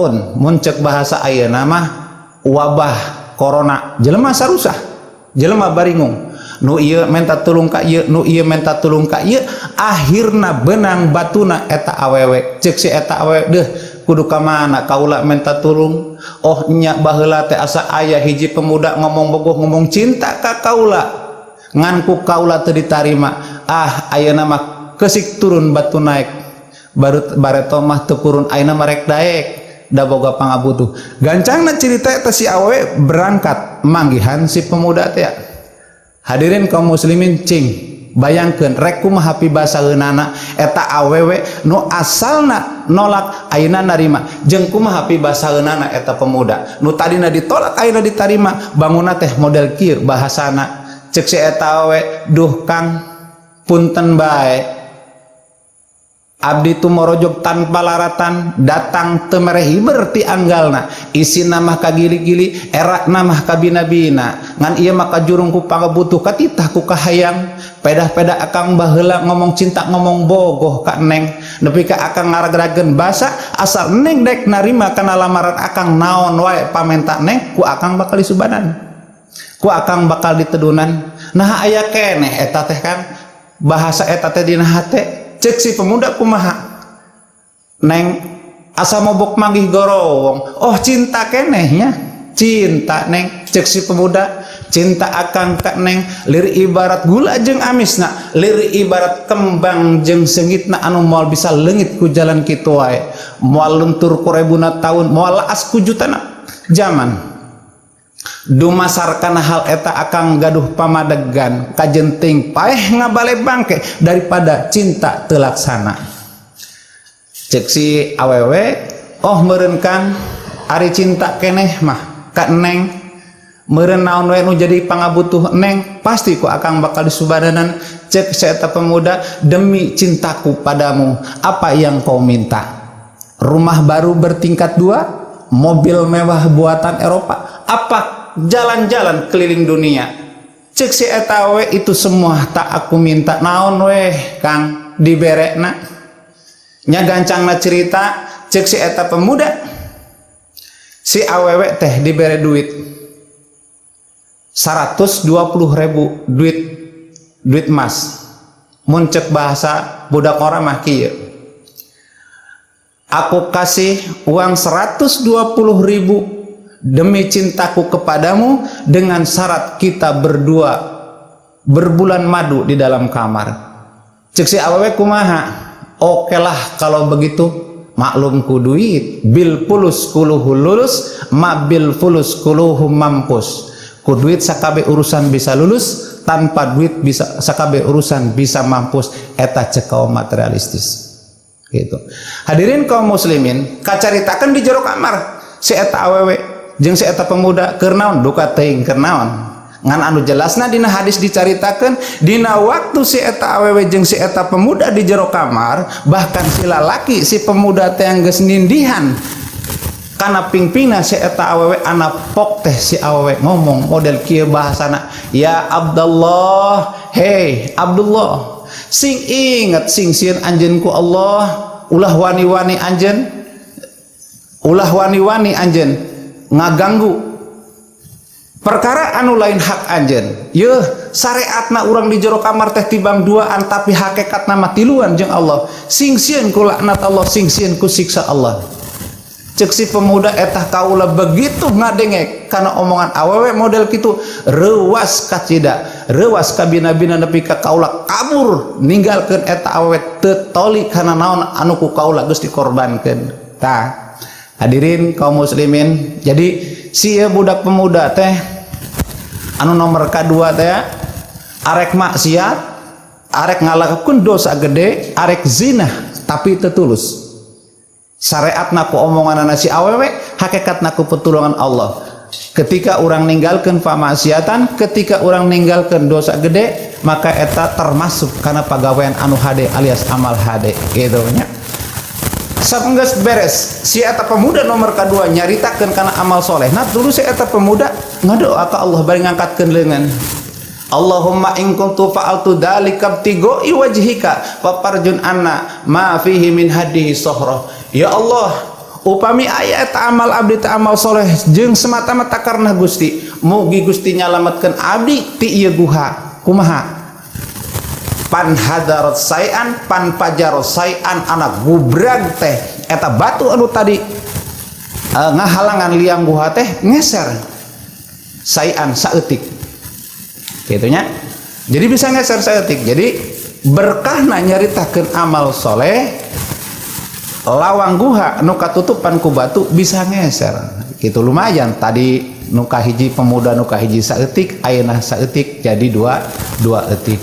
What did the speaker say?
Taun mun cek bahasa ayeuna mah wabah corona. Jelema sarusah, jelema baringung, nu ieu menta tulung ka ieu, nu ieu menta tulung ka ieu. Akhirna benang batuna eta awewe. Cek si eta awewe, "Deuh, kudu ka mana kaula menta tulung? Oh nya, baheula teh asa aya hiji pemuda ngomong bogoh, ngomong cinta ka kaula, ngan ku kaula teu ditarima. Ah, ayeuna mah kesik turun batu naik, baru bareto mah teu purun. Ayeuna mah rek daek da boga pangabutuh." Gancangna cerita eta, si awewe berangkat manggihan si pemuda teh. Hadirin kaum muslimin, cing bayangkeun rek kumaha pibasaeunana eta awewe nu asalna nolak ayeuna narima, jeung kumaha pibasaeunana eta pemuda nu tadina ditolak ayeuna ditarima. Bangunna teh model kieu bahasana. Cek si eta awewe, "Duh Kang, punten bae, abdi tumorojog tanpa laratan, datang teu mere hiber ti anggalna, isina mah kagili-gili, erakna mah kabina-bina. Ngan ieu mah kajurung ku pangabutuh, katitah ku kahayang. Pedah-pedah akang baheula ngomong cinta, ngomong bogoh ka neng, nepi ka akang ngaragrageun basa. Asal neng dek narima kana lamaran akang, naon wae pamenta neng, ku akang bakal disubanan, ku akang bakal ditedunan. Nah, aya keneh eta teh kan bahasa eta teh dina hate." Cek si pemuda, "Kumaha, neng asa mobok manggih gorowong?" "Oh, cinta keneh nya, cinta, neng." Cek si pemuda, "Cinta akang ka neng lir ibarat gula jeung amisna, lir ibarat kembang jeung seungitna, anu moal bisa leungit ku jalan kitu wae, moal luntur ku rebuna tahun, moal laas ku jutana zaman. Dumasar kana hal eta akang gaduh pamadegan, kajenting paeh ngabale bangke daripada cinta teu laksana." Cek si awewe, "Oh meureun Kang, ari cinta keneh mah ka neng, meureun naon we nu jadi pangabutuh neng, pasti ku akang bakal disubadanan." Cek si eta pemuda, "Demi cintaku padamu, apa yang kau minta? Rumah baru bertingkat dua, mobil mewah buatan Eropa, apa jalan-jalan keliling dunia?" Cek si eta we, "Itu semua tak aku minta. Naon weh Kang diberekna nya." Gancangna cerita, cek si eta pemuda, si awewe teh dibere duit 120 ribu, duit duit emas. Mun cek bahasa budak orang mah kieu, "Aku kasih uang 120 ribu demi cintaku kepadamu, dengan syarat kita berdua berbulan madu di dalam kamar." Cek si awewe, "Kumaha? Oke lah kalau begitu, maklum ku duit bil fulus kuluhu lulus, ma bil fulus kuluhu mampus. Ku duit sakabe urusan bisa lulus, tanpa duit bisa sakabe urusan bisa mampus." Eta cek kaum materialistis gitu. Hadirin kaum muslimin, kacaritakan di jero kamar si eta awewe jeung si eta pemuda, keur naon duka teuing, keur naon. Ngan anu jelasna dina hadis dicaritakeun, dina waktu si eta awewe jeung si eta pemuda di jero kamar, bahkan si lalaki, si pemuda teh geus nindihan kana pingpingna si eta awewe, anapok teh si awewe ngomong model kieu bahasana, "Ya Abdullah, hey Abdullah, sing inget, sing sieun anjeun ku Allah. Ulah wani-wani anjeun, ulah wani-wani anjeun ngaganggu perkara anu lain hak anjeun. Yeuh, syariatna urang di jero kamar teh tibang duaan, tapi hakikatna mah tiluan jeung Allah. Sing sieun ku laknat Allah, sing sieun ku siksa Allah." Cek si pemuda eta, "Kaula begitu ngadengek kana omongan awewe model kitu, reuwas kacida, reuwas kabina-bina, nepi ka kaula kabur ninggalkeun eta awewe, teu toli kana naon anu ku kaula geus dikorbankeun." Tah, hadirin kaum muslimin, jadi si ieu budak pemuda teh anu nomor kedua teh arek maksiat, arek ngalakukeun dosa gede, arek zina, tapi teu tulus. Syariatna ku omongan si awewe, hakikatna ku petulungan Allah. Ketika orang ninggalkan pamaksiatan, ketika orang ninggalkan dosa gede, maka eta termasuk karena pagawean anu hade alias amal hade gitu nya. Sanggeus beres si eta pemuda nomor kedua nyaritakeun kana amal soleh, nah dulu si eta pemuda ngadoa ka Allah bari ngangkatkeun leungeun, "Allahumma in kuntu fa'altu dzalika ibtigha'a wajhika fafarrij anna ma fihi min hadihi sohroh." Ya Allah, Upami aya eta amal abdi teh amal soleh jeung semata-mata karena Gusti, mugi Gusti nyalametkeun abdi ti ieu guha. Kumaha? Panhadarat syai'an panfajarat syai'an, anak gubrag teh eta batu anu tadi ngahalangan liang guha teh ngeser syai'an saeutik gitu nya. Jadi bisa ngeser saeutik. Jadi berkahna nyaritakeun amal soleh, lawang guha nu katutupan ku batu bisa ngeser gitu. Lumayan, tadi nu kahiji pemuda nu kahiji saeutik, ayeuna saeutik jadi dua dua eutik.